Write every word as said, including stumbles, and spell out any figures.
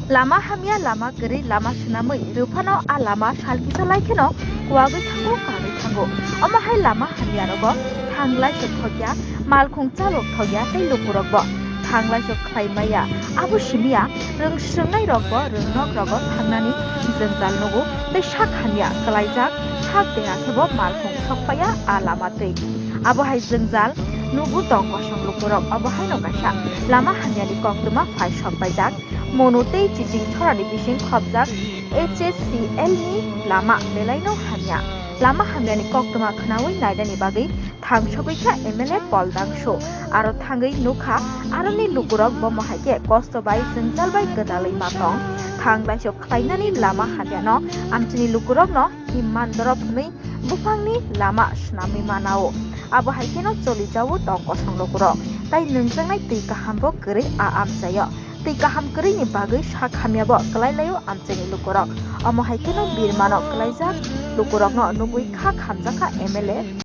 Lama hamya, lama kwrwi, lama swnamwi rwphano a lama sal kisa lai kheno kuagwi thango, kagwi thango. Omo hai lama hamya rogo thanglai sok thokya, malkhung chalok thokya tei lukurokbo thanglai sok khlai maya. Abo simiya rwng swngnai rokbo rwngnok rogo thangnani jwngjal nugo tei sak hamya kwlaijak, sak deha khebo malkhung sok paya a lama twi. Abo hai jwngjal nugo tong kosong lukurok. Obo haino kaisa lama hamyani koktwma phai sok paijak. Mono tei Chiching Chorani bising khopjak H S C L ni lama belaino hamya. Lama hamyani koktwma khnaui nainani bagwi thangsogwi kha M L A Paul Dangso. Aro thangwi nukha, aroni lukurok bomo hai khe kosto bai jwngjal bai gwdalwi ma tong. Thang laisok khlainani lama hamyano amchini lukurokno himman dorop hwnwi buphangni lama swnamwi manao. Abo hai kheno choli jao tong kosong lukurok. Tai nwngjaknai twi kahambo kwrwi a amchaio. Twi kaham kwrwini bagwi sak hamyabo kwlai laio amchaini lukurok. Omo hai kheno birmano kwlaijak lukurokno nugwi kha khamjakha M L A